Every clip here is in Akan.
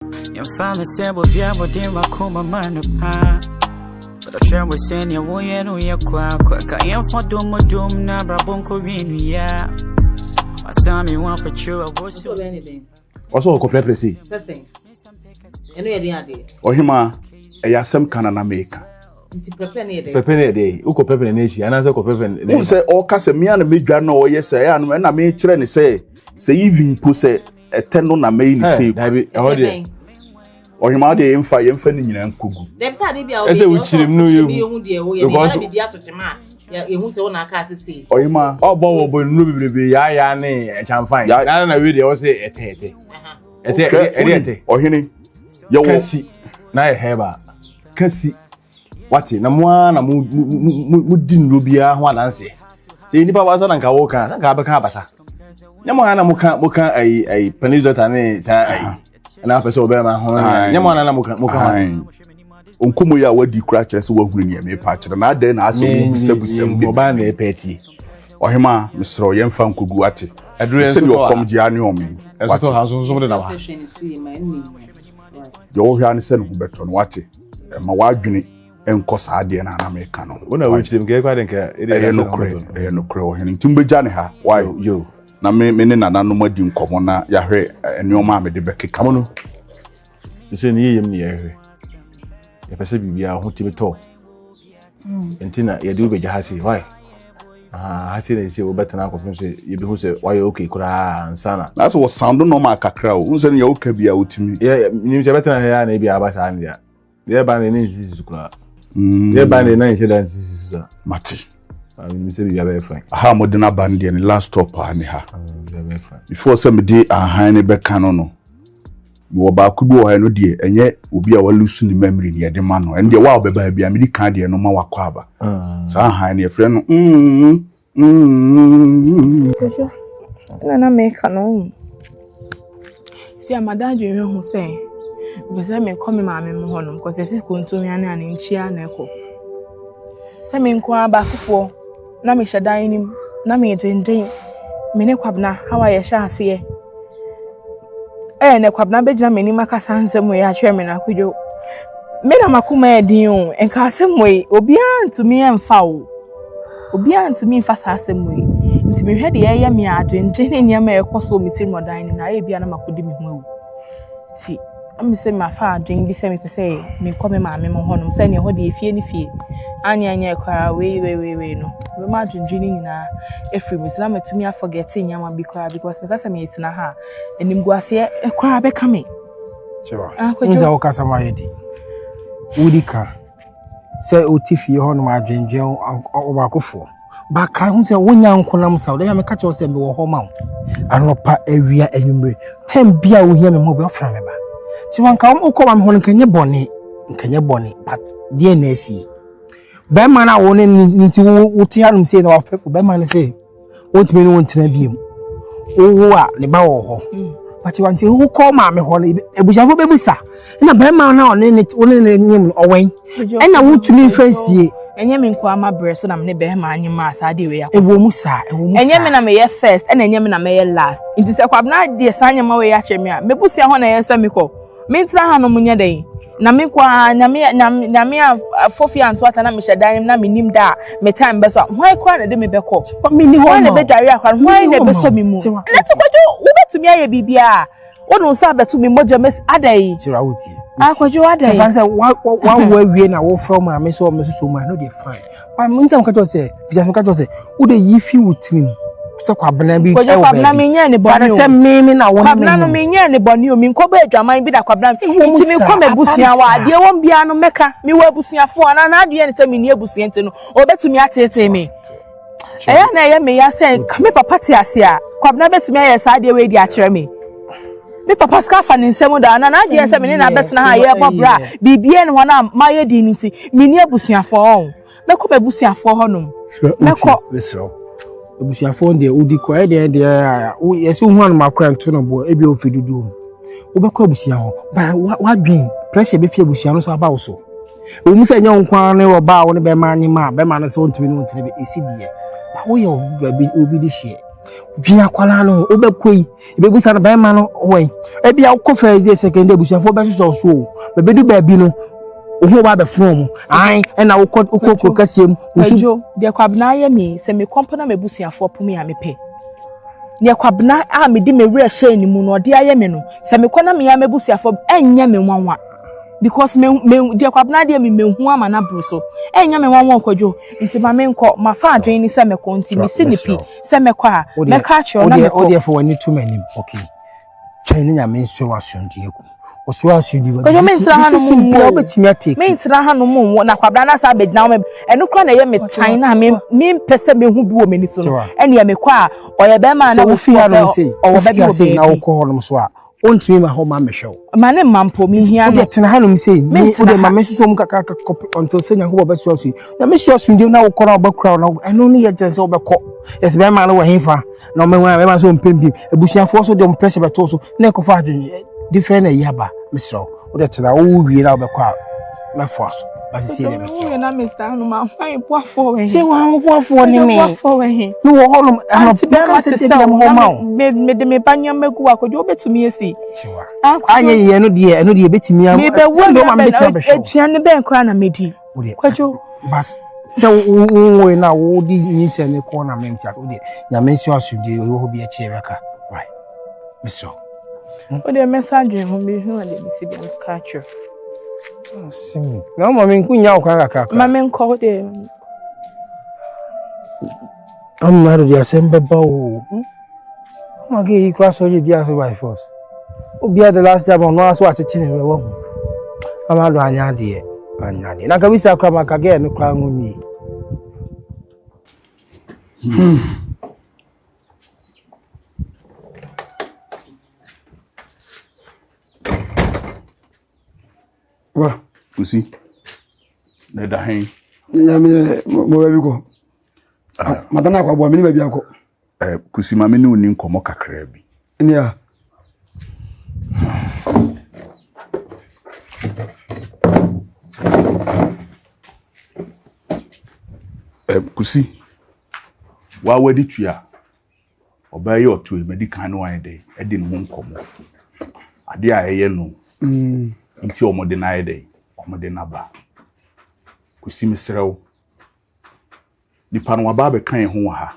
Yɛmfa me sɛ bobia bɔden wakoma ma no paa. Ɔkyerɛ wo sɛnea woyɛ no yɛ kwakwa. Ka yɛmfa dom dom na abrabɔ nkɔwie no yia. Wasa me ho afakyerɛ a wo so. Ɔsɛ ɔkɔ prɛprɛ sei. Ɛno yɛ den adeɛ. Ɔhema, ɛyɛ asɛm ka na na meka. Nti pɛpɛ ne yɛ dɛn? Pɛpɛ ne yɛ dɛn? Wokɔ pɛpɛ ne akyi anaasɛ wokɔ pɛpɛ ne. Wohu sɛ ɔka sɛ mea na medwa na ɔyɛ sɛ ɛyɛ anom ɛna mekyerɛ ne sɛ sɛ even mpo sɛ ɛtɛ no na mɛyi ne sei. Dabi ɛhɔ deɛ. Ɔhema deɛ yɛmfa yɛmfa ne nyinaa nkɔgu. Dabi sɛ ade bi a Ɛsɛ wokyerɛ mu no yɛhu deɛ woyɛ ne yɛn biribi ato kyema a yɛhu sɛ wo na aka ase sei. Ɔhema. Ɔbɔ wɔ bɔ nnuro bebrebe yaayaa ne ɛkyamfan. Nana na wei deɛ ɔsɛ ɛtɛ ɛtɛ. Ɛtɛ ɛde ɛtɛ. Ɔhene yɛwɔ. Kasi na yɛ hɛba. Kasi wate na mo ara na mo mo mo di nnuro biara ho adanseɛ. Sɛ nipa wasa na nka wɔka na nka abɛka abasa. Nyɛ mo ara na mo ka mo ka ayi ayi panis dɔta ne saa ayi. Ɛna apɛ sɛ ɔbɛrima ho nyɛ mo ara na mo ka mo ka ho asɛm. Nkɔmmɔ yi a wadi kura kyerɛ sɛ wahunu nea mepa akyerɛ na adɛn na asɛ wobisabisa mu. Ɔbaa na ɛpɛ atie. Ɔhema mesrɛ wo yɛmfa nkɔgu ate. Sɛdeɛ ɔkɔm gye ane ɔme. Wate. Deɛ wohwɛ ane sɛ ne ho bɛtɔ no wate. Ɛma w'adwene nkɔ saa adeɛ no a na meka no. Ɛyɛ nokorɛ ɛyɛ nokorɛ ɔhene nti mobɛgya ne ha. Why? Na me me ne nananom adi nkɔmmɔ na yɛahwɛ nneɛma a mede bɛkeka mo no. Sɛ ne yɛyam ne yɛhwɛ. Yɛpɛ sɛ biribiara ho tumi tɔ. Nti na yɛde wo bɛgya ha sei. Why? Ha sei na sɛ wobɛtena akɔpem sɛ yɛbɛhu sɛ woayɛ okay koraa ansa na. Na sɛ wɔsound normal kakra o. Wohu sɛ nea woka bi a wotumi. Yɛ nim sɛ yɛbɛtena ha yi a na ebi aba saa ne deɛ. Yɛba ne ne nsisi so koraa. Yɛba ne nan nhyɛ da nsisi so saa. Mate. Nim sɛ biribi abɛyɛ fine. Aha a mode no aba no deɛ ne last stop a ne ha. Before sɛ mede ahan no bɛka no no, mewɔ baako bi wɔ ha no deɛ ɛnyɛ obi a walusu ne memory ne yɛde ma no. Ɛno deɛ wa a ɔbɛba bi a mede kan deɛ no ma wakɔ aba. Saa ahan no yɛfrɛ no mm mm. Kwadwo, ɛna na meka no wohu. Si a mada adwene ho sɛ mepɛ sɛ mekɔ me maame mu hɔnom kɔsɛ sɛ kontomire ne anenkyia na ɛkɔ. Sɛ me nko ara baakofoɔ na mehyɛ dan no mu na medwendwen me ne Kwabena how a yɛhyɛ aseɛ. Ɛyɛ na Kwabena bɛgyina m'anim aka saa nsɛm wei akyerɛ me no Akwadwo. Me na m'akoma yɛ den o, nka asɛm wei obiara ntumi mfa o. Obiara ntumi mfa saa asɛm wei. Nti mehwɛ deɛ ɛyɛ me a adwendwen ne nneɛma a ɛkɔ so wɔ me tirim wɔ dan no mu no ayɛ bi a na makɔdi me ho awu. Nti na me sɛ mafa adwene bi sɛ mepɛ sɛ mekɔ me maame mo hɔnom sɛ neɛ ɛhɔ deɛ efie ne fie. Anyɛ anyɛ koraa wei wei wei wei no mɛma adwendwen no nyinaa afiri me so na matumi afɔgɛte nneɛma bi koraa because meka sɛ metena ha a animguaseɛ koraa bɛka me. Kyerɛ. Ah, Kwadwo. Nza wo kasa ma yɛ den. Wodi ka sɛ wote fie hɔ nom adwendwen ɔbaakofoɔ. Ba ka ho sɛ wonya nkonam sa. Wode meka kyerɛ wo sɛ mewɔ hɔ ma wo. Anɔpa, awia, anwummere. Time bi a wohia me mu bi ɔfrɛ me ba. Nti wanka wokɔ ma me hɔ no nka nyɛ bɔne. Nka nyɛ bɔne. But deɛ na asie. Bɛrima no a wo ne ne nti wote hanom sei na wafɛfo bɛrima no sɛ wontumi ne wo ntena bio. Wowo a ne ba wɔ hɔ. But wanti wokɔ maame hɔ no abusuafo bɛbusa. Ɛna bɛrima no a ɔne ne wo ne ne nyem no ɔwɛn. Ɛna wotumi mfa nsie. Ɛnyɛ me nko ama brɛ so na me ne bɛrima anyem a saa deɛ wei akɔ so. Ɛwɔ mu saa, ɛwɔ mu saa. Ɛnyɛ me na meyɛ first ɛna ɛnyɛ me na mɛyɛ last. Nti sɛ Kwabena deɛ saa nneɛma wei akyerɛ me a, m'abusua hɔ na ɛyɛ sɛ mekɔ. Mentena hanom nyɛ dɛn? Na me nko ara nyame nyame nyame a fofi anto ata na mehyɛ dan no mu na menim da a me time bɛso a hwan koraa na ɛde me bɛkɔ? Menni hɔ Hwan na ma wo. ɛbɛdware akora no? Hwan Menni na hɔ ma ɛbɛsɔ wo. me mu? Tiwa, Na ti Kwadwo wobɛtumi ayɛ biribiara. Wode wo nsa abɛto me mogya mu asi adɛn? Tiwa wotie. Ah Kwadwo Sɛ adɛn? fa sɛ wawo awie na wofrɛ wo maame sɛ ɔmmɛsosɔ mu a, no deɛ fine. But me ntam ka kyerɛ sɛ, fiti ase ka kyerɛ sɛ, wode yi fi wo tirim sɛ Kwabena bi Kwadwo ɛwɔ Kwabena baabi. menyɛɛ ne Fa no bɔne o. sɛ me me na wo ne me Kwabena no nyem. menyɛɛ ne bɔne o. Menkɔbɔ adwaman bi da Kwabena. Ɛwɔ mu Nti saa, mekɔ aba ne m'abusua hɔ a, saa. deɛ ɛwɔ mu biara no mɛka. Mewɔ abusuafoɔ anaa n'adwene yɛ ne sɛ menni abusua nti no, ɔbɛtumi ateetee me. Ɛyɛ na ɛyɛ me ya sɛ nka me papa te ase a, Kwabena bɛtumi ayɛ saa adeɛ wei de akyerɛ me. Me papa sika afa ne nsam daa na n'adwene yɛ sɛ me ne no abɛtena ha a yɛrebɔ bra a biribiara nni hɔ no a mayɛ din no nti menni abusuafoɔ ɔn. Mɛkɔ m'abusuafoɔ hɔnom. Mɛkɔ. Mesrɛ wo. Abusuafoɔ deɛ wodi kɔ ɛyɛ deɛ deɛ a yɛsɛ wohu anoma koraa nto no boɔ ebi ofi dodoɔ mu. Wobɛkɔ abusua hɔ ba wadwen pressure bɛfi abusua no so aba wo so. Ɛwɔ mu sɛ ɛnyɛ wo nko ara ne ɔbaa a wo ne bɛrima anyem a bɛrima no sɛ wontumi ne wo ntena bi ɛsi deɛ ba woyɛ obi de hyeɛ. Dwen akwadaa no ho, wobɛkɔ yi, ebebusa no bɛrima no wɔ yi. Ebi a wokɔ first day, second day, abusuafoɔ bɛsosɔ so o. Bɛbɛdu baabi no, wo ho ba abɛfo wɔn. Ae, ɛna wokɔ wokɔ kuro kɛseɛ mu. Kwadwo, deɛ Kwabena ayɛ me yi, sɛ mekɔ mpo na m'abusuafoɔ po me a, mepɛ. Deɛ Kwabena a mede me werɛ hyɛɛ ne mu no, ɔde ayɛ me no, sɛ mekɔ na me ara m'abusuafoɔ, ɛnyɛ me nwanwa. Because me me deɛ Kwabena deɛ me mehu ama no aboro so. Ɛnyɛ me nwanwa Kwadwo, nti ma menkɔ. Mafa adwene ne sɛ mɛkɔ nti mesi ne pi sɛ mɛkɔ a, mɛka akyerɛ wo na mekɔ. Wodeɛ fa w'ani to m'anim, okay. Twɛn ne Nyame nsoɛ w'asomdwoeɛ gu. Ɔsoɛ asomdwoeɛ ba. Kwadwo mentena ha nom Decision nwo biara o. wobɛtumi atake. Mentena ha nom nwo na Kwabena no asan abɛgyina hɔ ma ɛno koraa na ɛyɛ me tan na me mempɛ sɛ mehu bi wɔ m'ani so no. Ɛnneɛ mekɔ a ɔyɛ bɛrima a na Sɛ wofi wosua sɛ hanom sei, ɔwɔ ba wofi bi ha wɔ sei na baabi. wokɔ hɔnom so a, Ontumi ma hɔ ma mehwɛ wo. Ma ne mma mpo, mehia no. Wode tena hanom sei. Me Mentena wode ma ha. me soso mu kakra kɔpɛ until sɛ Nyankopɔn bɛsoa so yi. Nyame soa asomdwe na wokɔ na wobɛkura wo na ɛno ne yɛ kyɛn sɛ wobɛkɔ. Yɛsɛ bɛrima no wɔ hefa na ɔmɛhu a bɛrima sɛ ɔmpɛ bi. Abusuafoɔ so de ɔmo pressure bɛto so na ɛkɔfa adwene different na ɛyi aba. Mesrɛ wo. Wode tena wo wie na wobɛkɔ a mɛfoa so. Ba sisi deɛ mesrɛ wo. Na Mr. Anoma, hwan boafoɔ wɔ he? Sɛ wɔn boafoɔ ne me. Boafoɔ wɔ he? Me wɔ hɔnom ɛnɔ mɛka sɛ te bi sɛ a wo mewɔ ma na wo. me mede me ba nneɛma gu akɔdwo wobɛtumi asi. Tiwa. Akɔdwo Anyɛ yie ɛno deɛ ɛno deɛ ebɛtumi ama mebɛwo sɛ ndɛ ɔma awia mebɛtumi bɛn abɛhwɛ wo. aduane bɛn koraa na medi. Wodeɛ Kwadwo. bas sɛ wonwoe na wode nyinsɛn ne kɔɔ na mente ase wodeɛ nyame nso asomdwe ɛwɔ hɔ bi akyi ɛbɛka why mesrɛ wo. Wodeɛ mɛsa adwene ho mehu adeɛ mesi bi mɛka akyerɛ. Asɛm na woma me nko nya wo kwan kakra Ma menkɔ wodeɛ. Amma do de asɛm bɛba o. Ama ke yi kura sɔre di ase by force. Obia the last time ɔno aso akyekye ne werɛ wahu. Ama do anya adeɛ, anya adeɛ. Na nka bisa kura ma ka gɛɛ no kura ngo nwie. Wa. Kusi, na ɛda he? Nyame mo baabi kɔ. Ah. Matana akɔ aboa me ne baabi akɔ. Eh, Kusi ma me ne wo ni nkɔmmɔ kakraa bi. Nea. Eh, Kusi, wa wadi tua. Ɔbaa yi ɔto yi, madi kan ne wayɛ dɛn adi ne ho nkɔmmɔ. Adeɛ a ɛyɛ no mm. nti wɔde no ayɛ dɛn, wɔde no aba. Kwesi mesrɛ wo, nipa no waba abɛka yɛn ho wɔ ha.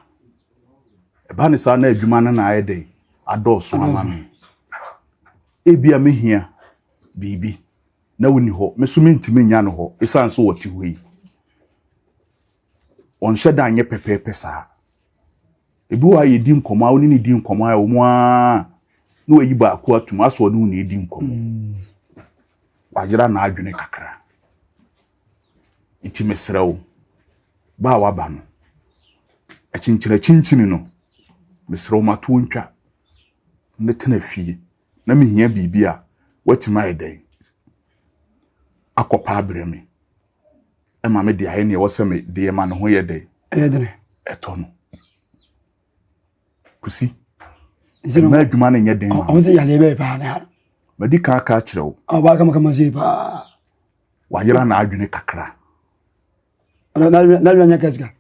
Ɛba ne saa na adwuma no na ayɛ dɛn adɔɔso ama me. Ebia mehia biribi na wonni hɔ, me so mentumi nya no hɔ ɛsiane sɛ wɔte hɔ yi. Ɔnhyɛ da nyɛ pɛpɛɛpɛ saa. Ebi wɔ hɔ a yɛdi nkɔmmɔ a wo ne no di nkɔmmɔ a ɛwɔ mu ara na wayi baako atum asɛ ɔne wo na ɛdi nkɔmmɔ. Mm. Wayera n'adwene kakra. Nti mesrɛ wo, ba a waba no, akyinkyini akyinkyini no, mesrɛ wo matoɔ ntwa ne tena fie na mehia biribi a watumi ayɛ dɛn akɔpa abrɛ me. ɛma me de ayɛ nea ɛwɔ sɛ me de yɛ ma ne ho yɛ dɛ. Ɛyɛ dene. Ɛtɔ no. Kusi. Ɛma adwuma no nyɛ den ma. Ɔmo sɛ yadeɛ bɛyɛ paa ne ha. Madi kan aka akyerɛ wo. Ɔbaa kamakama sei paa. Wayera n'adwene kakra. N'adwene anyɛ kasika.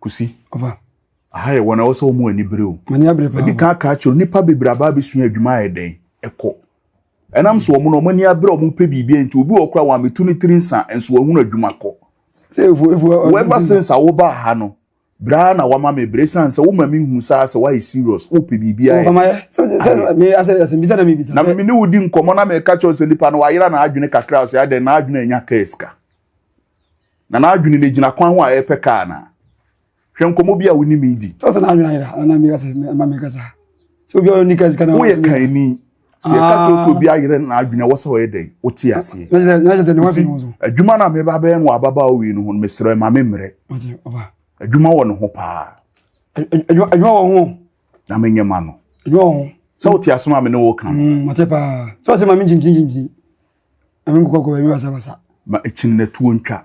Kusi. Ɔfa. Aha yɛ wɔn a ɛwɔ sɛ wɔn ani bere o. Mani abere paa. Madi kan aka akyerɛ nipa bebree aba abɛsua adwuma ayɛ dɛn ɛkɔ. Ɛnam sɛ wɔn no wɔn ani abere a wɔpɛ biribi nti obi wɔ koraa wɔn ametu ne tiri nsa nso wɔahunu adwuma kɔ. Whoever since a wobaa ha no bere na wama me bere san sɛ woma me hu saa sɛ woayɛ serious wopɛ biribi ayɛ. Na me ne wo di nkɔmmɔ na meka kyerɛ sɛ nipa no wayera n'adwene kakra sɛ adɛn n'adwene anya kaa sika. Na n'adwene no gyina kwan ho a ɛpɛ kaa na. Hwɛ nkɔmmɔ bi a wo ne me di. Sɛ ɔsɛ n'adwene ayera na meka sɛ ɛma meka saa. Sɛ obi a ɔni ka sika na woyɛ kanni. Sɛ yɛka kyerɛ sɛ obi ayerɛ n'adwene ɛwɔ sɛ ɔyɛ dɛn wote aseɛ. Adwuma no a meba bɛyɛ no wɔ ababaawa wei no ho no mesrɛ ma me mmerɛ. Adwuma wɔ ne ho paa. Adwuma wɔ ho. Na menyɛ ma no. Adwuma wɔ ho. Sɛ wote asɛm a me ne wo ka no. Mm, mate paa. Sɛ ɔsɛ ma me nkyinkyinkyinkyini. Na me nkokɔ kɔ baabi basabasa. Ma akyinatuo ntwa.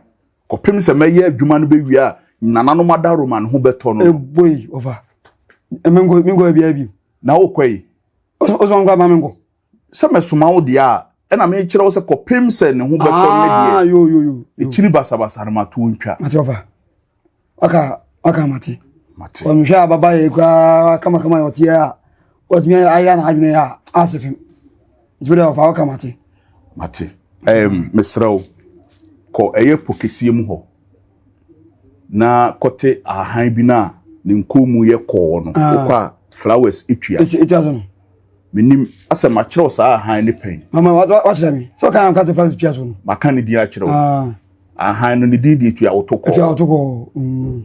Kɔpem sɛ mɛyɛ adwuma no bɛwie a nananom adaworoma ne ho bɛtɔ no. Eboi ɔfa. Menkɔ menkɔ baabi abi. Na wokɔ yi. Osoma nkɔ ama menkɔ. Sɛ mɛsoma wo deɛ a ɛna mekyerɛ wo sɛ kɔpem sɛ ne ho bɛtɔ no deɛ. Ah, yo yo yo. Ekyiri basabasa no matoɔ ntwa. Mate ɔfa. Waka waka mate. Mate. Wɔn hwɛ ababa yɛ koraa kamakama yɛ ɔteɛ a wɔtumi ayɛ n'adwene a ase fam. Nti wode ɔfa wo ka mate. Mate. Um, mesrɛ wo, kɔ ɛyɛ po kɛseɛ mu hɔ na kɔte ahahan bi no a ne nkɔn mu yɛ kɔɔ no. Ah. Wokɔ a flowers tua so. Ɛtua so no. Menim asɛ makyerɛw saa ahan ne pɛn. Mama wakyerɛ me. Sɛ ɔka anka sɛ flowers tua so no. Maka ne din akyerɛ wo. Ah. Ahan no ne din de tua woto kɔɔ. Tua woto kɔɔ. Mm.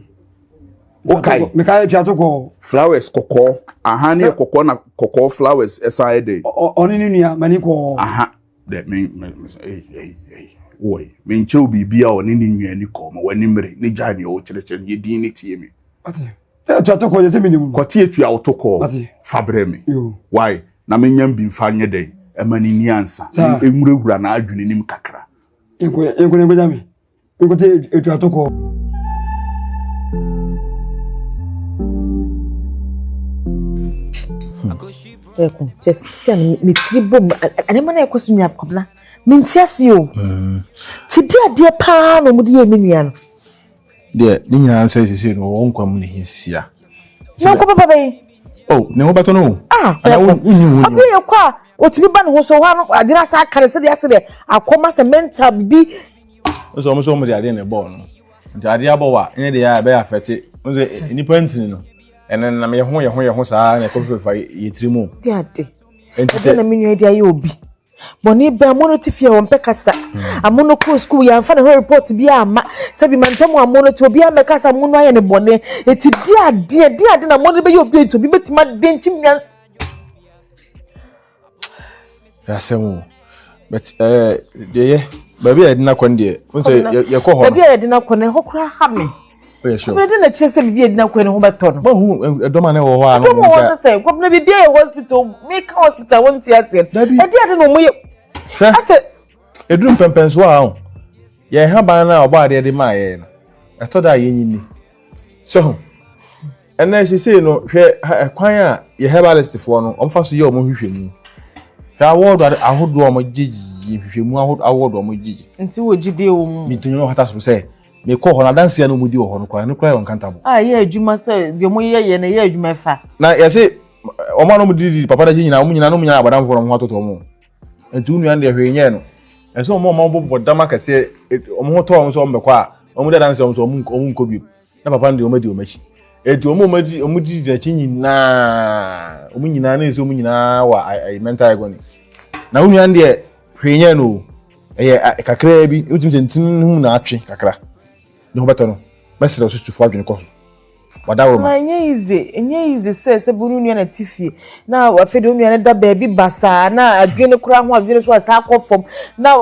Wokae. Mekae tua to kɔɔ. Flowers kɔkɔɔ. Ahan ne yɛ kɔkɔɔ na kɔkɔɔ flowers ɛsan yɛ dɛ. Ɔne ne nua mani kɔɔ. Aha. Dɛ me me me ei ei ei wɔ yi. Menkyerɛw biribi a ɔne ne nua ni kɔɔ ma w'ani mmere ne gyae nea ɔkyerɛkyerɛ no yɛ din ne tie me. Ate. Sɛ tua to kɔɔ yɛ sɛ menim. Kɔte atua wo to kɔɔ fa brɛ me. Why? Na menya bi mfa nyɛ dɛn ɛma ne ni ansa. Ɛnwurawura n'adwene nim kakra. Nkɔ nkɔ nkɔ gya me. Nkote etua to kɔ. Ɛko kyɛ sisi a me tiri bom nneɛma na ɛkɔ so nua Kwabena mente ase o. Ti di adeɛ paa na wɔde yɛ me nua no. Deɛ ne nyinaa nsɛ sisi no wɔn nkwa mu ne hia sisi a. Na nkwa papa bɛyi. Oh ne ho bɛtɔ no o. Ah ɛko ɔbi yɛ kɔ a otumi ba ne ho so hɔ ano ade na asa aka ne sɛdeɛ asɛ deɛ akɔma sɛ mental bibi. Nso wɔn nso wɔn de adeɛ na ɛbɔɔ no nti adeɛ abɔ wa ɛnyɛ deɛ a ɛbɛyɛ afɛte nso nipa ntini no ɛnɛ nam yɛ ho yɛ ho yɛ ho saa na ɛkɔ fɛfɛ yɛ tiri mu. Di ade ɛde na me nua de ayɛ obi bɔne bɛn amono te fie a wɔmpɛ kasa hmm. amono kɔ sukuu yɛamfa ne ho report bi amma sɛbi mantam amono te obi amɛkasa amono ayɛ ne bɔne ɛti di adeɛ di ade na amono bɛyɛ obi ɛti obi bɛtumi ade nkyim nyansa Asɛm o. But ɛɛ eh, deɛ yɛ baabi a yɛde no akɔ no deɛ n sɛ yɛkɔ hɔ no. Baabi a yɛde no akɔ no ɛhɔ koraa ha me. Oyɛ sure. Ɛbɛrɛ de na kyerɛ sɛ biribi a yɛde no akɔ no ho bɛtɔ no. Mahu ɛdɔm a na ɛwɔ hɔ a. Ɛdɔm wɔ hɔ sɛ sɛ nkɔm na biribi ayɛ hospital meka hospital wɔn ti aseɛ. Dabi. Ɛde ade na wɔn yɛ. Hwɛ. Asɛ. Eduru mpɛmpɛnso a ho yɛn haban no a ɔbɔ adeɛ de maa yɛn no ɛtɔ da a yɛnyi ni. So Ɛnɛ sesei no, hwɛ kwan a yɛ herbalistfoɔ no wɔfa so yɛ wɔn nhwehwɛmu. Hwɛ award ahodoɔ a wɔgyegye, nhwehwɛmu award a wɔgyegye. Nti wɔ gyidie wɔ mu. Metumi wɔ hata so sɛ mekɔ hɔ no adanseɛ no wɔdi wɔ hɔ no koraa no koraa yɛ uncountable. A ɛyɛ adwuma sɛ deɛ wɔyɛ yɛ no ɛyɛ adwuma ɛfa. Na yɛse wɔn a wɔn didi papa no akyi nyinaa wɔn nyinaa no wɔn nyinaa abɔdamfoɔ na wɔn ho atotɔ wɔn. Nti wo nua no deɛ hwee nyɛɛ no. Ɛsɛ wɔn a wɔbobɔ dam akɛseɛ wɔn ho tɔ wɔn sɛ wɔn bɛkɔ a wɔn di adanseɛ wɔn sɛ wɔn nkɔ bio. Na papa no deɛ wɔn adi wɔn akyi. Eti wɔn a wɔn adi wɔn di n'akyi nyinaa wɔn nyinaa ne nso wɔn nyinaa wɔ ayi mental agony. Na wo nua no deɛ hwee nyɛ no o. Ɛyɛ kakraa bi wotumi sɛ ntini no mu na atwe kakra. Ne ho bɛtɔ no. Mɛsrɛ wo sɛ sufo adwene kɔ so. Wada wo ma. Na ɛnyɛ easy ɛnyɛ easy sɛ sɛ bu nua na ti fie na afei de onua no da baabi basaa na adwene koraa ho adwene so asa akɔ fam na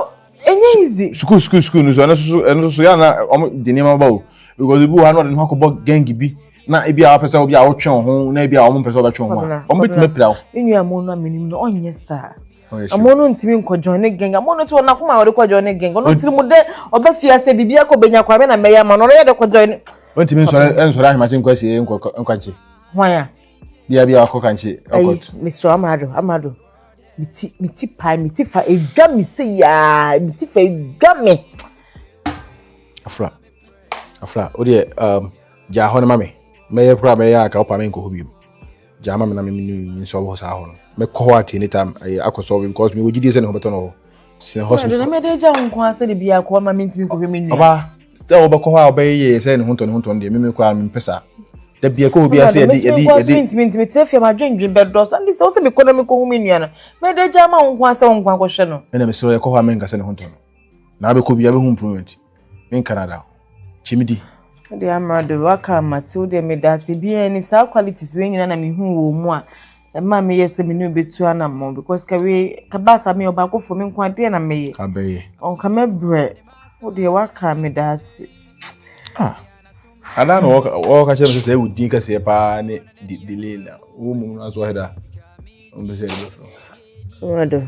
ɛnyɛ easy. Sukuu sukuu sukuu no so ɛno soso ɛno soso yɛ na wɔn de nneɛma ba o because ebi wɔ ha na ɔde ne ho akɔbɔ gang bi na ebi a wapɛ sɛ obi a wɔtwe wɔn ho na ebi a wɔn mpɛ sɛ wɔbɛtwe wɔn ho a wɔn bɛtumi apira wo. Me nua mo no a menim no ɔnyɛ saa. Ɔmo no ntumi nkɔ join ne gang. Ɔmo no te wɔn akoma a wɔde kɔ join ne gang. Ɔno tiri mu dɛ ɔbɛ fie ase biribi akɔ benya kwa me na mɛyɛ ama no. Ɔno yɛ de kɔ join ne. Ɔntumi nsɔre nsɔre ahemakye nkɔ asie nkɔ nkwankye. Hwan a? Bia bia akɔ kankye ɔkɔ tu. Ayi mesrɛ amado amado. Me ti me ti pae me ti fa edwa me se yaa me ti fa edwa me. Afra afra o deɛ um, gyaa hɔ no ma me mɛyɛ koraa mɛyɛ a ka wopa me nkɔ hɔ bio. Gyaa ma me na me ne me nsɔlve hɔ saa hɔ no. Mɛkɔ hɔ at any time ɛyɛ akɔ sɔlve because mewɔ gyidie sɛ ne ho bɛtɔ no hɔ. Sɛ hospital. Na mɛde gya wo nko ara sɛ de bi akɔ ama mentumi nkɔhwɛ me nua. Ɔbaa sɛ wobɛkɔ hɔ a wobɛyɛ yɛ sɛ ne ho ntɔ ne ho ntɔ no deɛ meme koraa mempɛ saa. Da bi ɛkɔ hɔ biara sɛ yɛde yɛde yɛde. Mentumi ntumi tena fie madwendwen bɛdɔ so ande sɛ wo sɛ mekɔ na mekɔhu me nua no mɛde gya ama wo nko ara sɛ wo nko akɔhwɛ no. Ɛna mesrɛ yɛkɔ hɔ a menka sɛ ne ho ntɔ no. Na abɛkɔ bi abɛhu improvement. Menka no ada. Kyimi di. Wode amrado waka amate wo deɛ meda ase biara ni saa qualities wei nyinaa na mehu wɔ mu a ɛma meyɛ sɛ me ne wobɛtu anammɔn because ka wei ka ba saa meyɛ ɔbaakofo me nko adeɛ na meyɛ abɛyɛ ɔnka mɛbrɛ wo deɛ waka meda ase. Ah ada na wɔka kyerɛ me sɛ sɛ wo din kɛseɛ paa ne delay na wo mu no aso aheda wɔn sɛ ɛbɛfrɛ. Amrado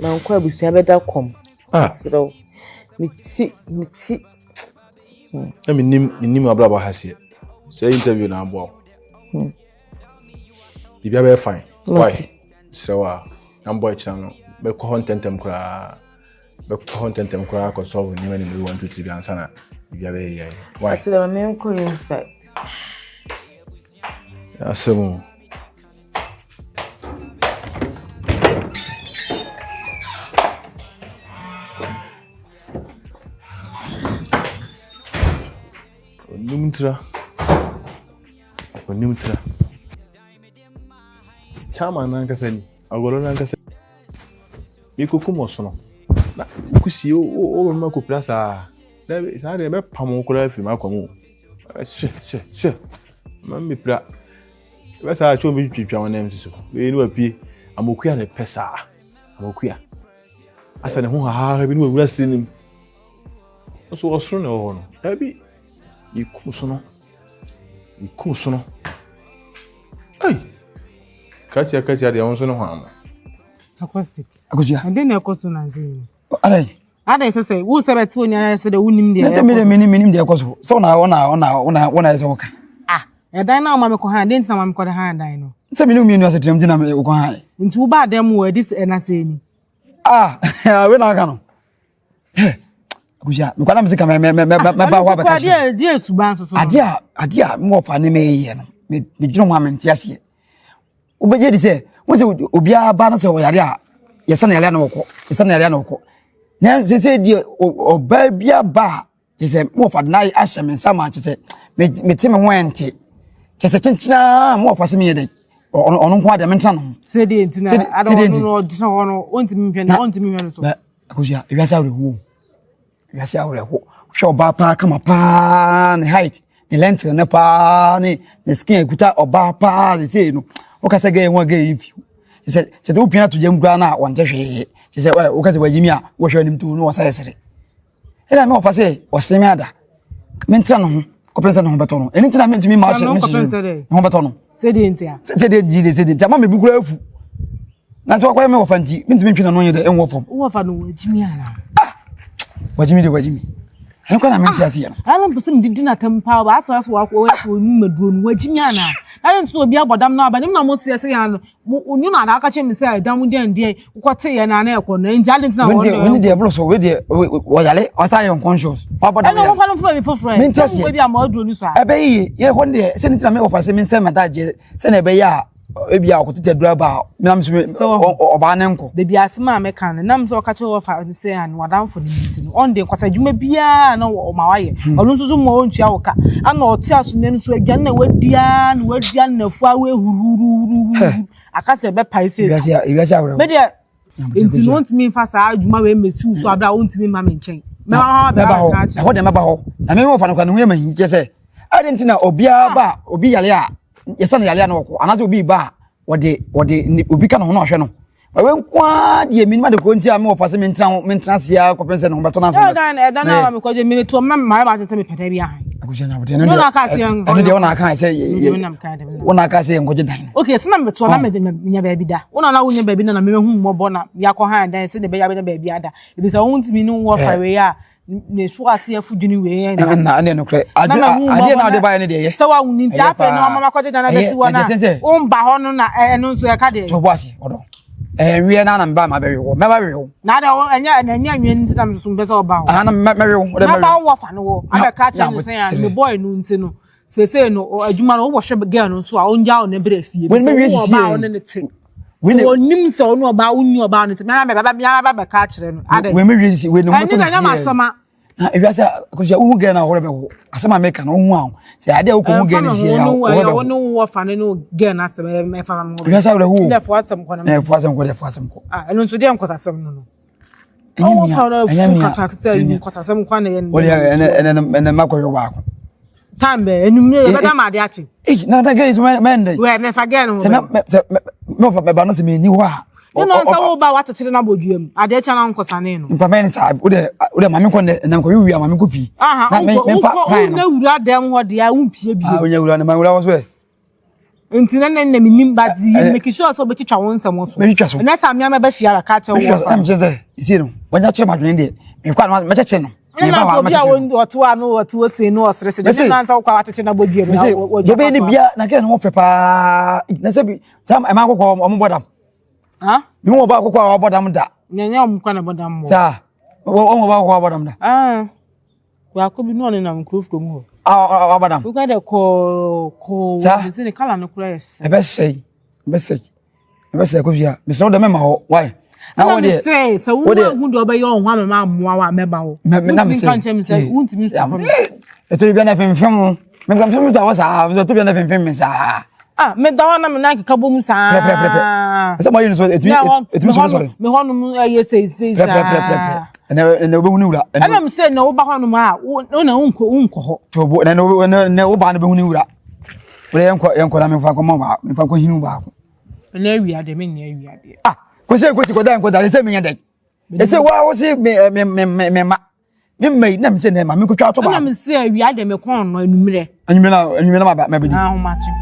mankɔ abusua bɛda kɔm. Ah. Mesrɛ wo. Me ti, me ti. Hmm. Na menim menim abrabɔ ha seɛ. Sɛ interview na aboa wo. Hmm. Biribi abɛyɛ fine. Why? Mesrɛ wo a, na mbɔ akyina no. Mɛkɔ hɔ ntɛntɛm koraa. Mɛkɔ hɔ ntɛntɛm koraa kɔ solve nneɛma ne mu 1 2 3 bi ansa na biribi abɛyɛ yɛ. Why? Ati dɛ ma menkɔ inside. Asɛm o. Onim tira. Onim tira. Chairman nankasa ni. Agorɔ nankasa. Mekokum ɔsono. Na kusie o o mma kopira saa. Dabi saa deɛ mɛpam wo koraa afiri m'akwa mu. Hyɛ hyɛ hyɛ. Ma mmepira. Ɛbɛ saa atwa omi twitwa wɔn nan so. Wei ne wapue. Amokua na ɛpɛ saa. Amokua. Asa ne ho hahaha bi ne wawura siri nim. Nso ɔsoro na ɛwɔ hɔ no. Dabi. Yɛkum sono. Yɛkum sono. Ei! Katia katia deɛ wo nso ne hwan mo. Acoustic. Akosua. Ɛdɛn na ɛkɔ so nansa yi? Adɛn? Adɛn sɛ sɛ wo sɛ bɛte onua ayɛ sɛ dɛ wonim deɛ ɛkɔ so. Sɛ menim menim deɛ ɛkɔ so. Sɛ wona wona wona wona wona ɛsɛ woka. Ah, ɛdan na ɔma mekɔ han, dɛn nti na ɔma mekɔ de han dan no? Sɛ menim mmienu asetenam nti na wokɔ han. Nti wo baa dan mu wɔ adi ɛna sɛ ni. Ah, wei na aka no. Akosua, mekɔ na mese ka mɛba hɔ abɛka kyerɛ. Adeɛ suban soso. Adeɛ a adeɛ a mewɔ fa ne meyɛ no, medwene ho a mente aseɛ. Wobɛgye di sɛ wo sɛ obiara ba no sɛ ɔyare a yɛsɛ no yare a na wɔkɔ yɛsɛ no yare a na wɔkɔ na sese deɛ ɔbaa bi aba a kyɛ sɛ mo wɔfa de no ahyɛ me nsa ma kyɛ sɛ mete me ho ɛnte kyɛ sɛ kyenkyenaa mo wɔfa sɛ meyɛ dɛ ɔno nko adeɛ mentena ne ho sɛdeɛ nti na ada ɔno no ɔgyina hɔ no ɔntumi nhwɛ no ɔntumi nhwɛ no so akosua ewiase awerɛhoɔ Wiase awerɛho. Hwɛ ɔbaa paa kama paa ne height ne length ne paa ne ne skin ekuta ɔbaa paa sesei no. Wokasa gay ho a gay yi mfi. Sɛ sɛ wopia to gyam koraa na wɔnte hwee. Sɛ sɛ wokasa wagyimi a wɔhwɛ anim to no wɔsɛ sere. Ɛna me wɔfa sɛ ɔsere me ada. Mentra ne ho kɔpem sɛ ne ho bɛtɔ no. Ɛno nti na mentumi ma ɔhyɛ me ne ho bɛtɔ no. Sɛdeɛ nti a. Sɛdeɛ nti sɛdeɛ nti ama me bu koraa afu. Na sɛ wakɔyɛ me wɔfa nti mentumi ntwe n'ano nyɛ dɛ ɛnwɔ fam. Wɔfa no wagyimi anaa? Ah! Wagyimi de wagyimi. Ɛno kora na mente ah! aseɛ no. Ɛno mpɛ sɛ medidi n'atam paa ba asɛ asɛ wakɔ wɔyɛ ɔnu maduro no wagyimi anaa? Na yɛ nso obi abɔ dam no aba ne mu na mo seɛ sɛ yɛn ano mo onu na aka kyerɛ me sɛ ɛdam deɛn deɛn wokɔte yɛ na na ɛkɔ no nti ade nti na wɔn deɛ wɔn deɛ ɛboro so wɔn deɛ wɔyale ɔsan yɛ unconscious wabɔ dam yɛ ɛna wɔn fa no fún baabi foforɔ yɛ sɛ wɔn bi a ma ɔduro no so a ɛbɛyɛ yie yɛ hɔ deɛ sɛ ne ti na mi wɔfa sɛ mi nsɛm mɛta gye sɛ na ɛbɛyɛ a ebi a ɔkɔtete aduru aba a menam so ɔbaa ne nkɔ. Dabi asɛm a meka no nam sɛ ɔka kyerɛ wɔfa no sɛ ano wadamfo no nti no ɔn de nkwasa adwuma biara na ɔma wayɛ hmm. ɔno nso so ma ɔntua wo ka ana ɔte asomdwe no so aduane na wadi ara na wadi ara na afua ahuruhuruhuruhuru aka sɛ ɛbɛpae sɛ ewiase awerɛho medeɛ nti no ɔntumi mfa saa adwuma wei mmɛsi wo so abere a ɔntumi mma me nkyɛn mɛba hɔ ɛhɔ deɛ mɛba hɔ na mɛma wɔfa no kwa ne ho yɛ ma hi kyɛ sɛ ade nti na obiara ba obi yare a yɛsɛ no yare a na ɔkɔ anaasɛ obi ba a wɔde wɔde obi ka ne ho na ɔhwɛ no ɛwɛ nko ara deɛ menim ade korɔ nti a mewɔ fa sɛ mentena ho mentena ase ara kɔpem sɛ ne ho bɛtɔ no ansa ɛdan ɛdan na mekɔgye mene toɔ mma mayɛ m'adwene sɛ mepɛ da bi ahan akosua nyabote ɛno deɛ ɛno deɛ wona aka sɛ wona aka sɛ yɛnkɔgye dan no okay sɛ na metoɔ na mede menya baabi da wona na wonya baabi na na memehu mmɔbɔ na yɛakɔ han dan sɛ de bɛyɛ abɛnya baabi ada ebi sɛ wontumi ne wɔ fa wei a ne so ase afu dwene wei yɛn na na ɛne nokorɛ adeɛ na wode baeɛ no deɛ ɛyɛ sɛ wawo ni nti afei na ɔma makɔgye dan abɛsi hɔ na womba hɔ no na ɛno nso ɛka deɛ to bo ase ɔdɔ ɛnweɛ na na meba ma bɛwe wɔ mɛba we wo na de ɛnyɛ ɛnyɛ nweɛ no nti na mesoso mpɛ sɛ ɔba hɔ aha na mɛwe wo na ba wɔ fa no wɔ abɛka kyerɛ no sɛ ya me boy no nti no seesei no adwuma no wowɔ hwɛ girl no nso a ɔngya wo ne berɛ fie wei mɛwie sisi ɔbaa ɔne ne te wɔnim sɛ ɔne ɔbaa wonni ɔbaa no nti mɛba bɛka akyerɛ no adɛ wei mɛwie sisi wei ne ho bɛtɔ ne sie na ewiase akosua wohu girl na ɔhorɛ bɛwo asɛm a meka no wohu a sɛ adeɛ a wokɔ hu girl no sie a ɔhorɛ bɛwo ne wo wɔfa ne no girl no asɛm ɛfa ho ewiase awerɛho na ɛfo asɛm kɔ na ɛfo asɛm kɔ ɛfo asɛm kɔ ah ɛno nso deɛ nkɔsasɛm no no ɛnyɛ mia ɛnyɛ mia nkɔsasɛm kɔ na yɛ no ɛnɛ ɛnɛ ɛnɛ makɔhwɛ baako time bɛ enum ne yɛ bɛda ma ade akye. Eyi na na gɛyi so mɛ mɛ ndɛ. Wɛ mɛ fa gɛɛ no ho bɛ. Sɛ mɛ sɛ mɛ mɛ fa mɛ ba no sɛ mɛ ni hɔ a. Ne na nsa wo ba wakyekyere na bɔ dua mu adeɛ kyɛ na nkɔsane no. Nkwa mɛ nsa o de o de maame nkɔ ndɛ na nkɔ wi a maame nkɔ fi. Aha na mɛ mɛ fa plan no. Wo wura dɛm hɔ deɛ wo mpie bi. Ah o nya wura ne ma wura wɔ so ɛ. Nti na na menim but you make sure sɛ wobɛtwitwa wo nsɛm so. Mɛtwitwa so. Ɛnɛ sɛ amea mɛbɛ fie abɛka akyerɛ wo wɔfa. Na mekyerɛ sɛ ɛsie no wɔnya kyerɛ m'adwene deɛ mekɔ a mɛkyɛkyerɛ no. Ɛna sɛ obi a ɔte hɔ a no ɔte hɔ sei no ɔseresere deɛ ne nansa wokɔ a wakyekyere no abɔ dua mu na wɔdwa ne bia na kɛ ne ho fɛ paa na sɛ bi saa ɛma akokɔ ɔmo bɔ dam. Ha? Mi wɔn ba akokɔ a wɔbɔ dam da. Nyɛ ɔmo kɔ na bɔ dam wɔ. Saa wɔn ba akokɔ a wɔbɔ dam da. Ah. Baako bi na ɔnenam nkuro kurom hɔ. Wabadam. Wokura dɛ kɔɔ kɔɔ. Saa. Sɛ ne kala no kura yɛ sɛ. Ɛbɛsɛe ɛbɛsɛe ɛbɛsɛe kofia mesrɛ wo dɛ mɛma hɔ why. Na wo deɛ sɛ sɛ wo hu deɛ ɔbɛyɛ ɔho ama ma amoa wo a mɛba hɔ. Wontumi nka nkyɛn mi sɛ wontumi nsɔ mi. Ɛtɔ bi na fɛnfɛn mu mɛfɛn fɛn mi ta hɔ saa ɛtɔ bi na fɛnfɛn mi saa. Ah, me da hɔ na me nan keka bɔ mu saa. Pɛpɛpɛpɛ. Ɛsɛ mo ayi no so etumi etumi sɔrɔ sɔrɔ. Me hɔ nom ɛyɛ sei sei saa. Pɛpɛpɛpɛ. Ɛnɛ ɛnɛ wobɛhu ne wura. Ɛna me sɛ na woba hɔ nom a wo na wonkɔ wonkɔ hɔ. Tobo ɛnɛ ɛnɛ ɛnɛ wo ba no bɛhu ne wura. Wode yɛnkɔ yɛnkɔ na memfa nkɔ ma memfa nkɔ hinu baako. Ɛnɛ awia deɛ menyɛ awia deɛ. Ah, kɔsi kɔsi kɔda nkɔda ɛsɛ menyɛ dɛn. Ɛsɛ wa wo se me me me me ma. Me mma yi na me sɛ nɛ ma me kɔtwa ato baako. Ɛna me sɛ awia deɛ mekɔn no anwummerɛ. Anwummerɛ na anwummerɛ na ma bɛdi. Ahomakye.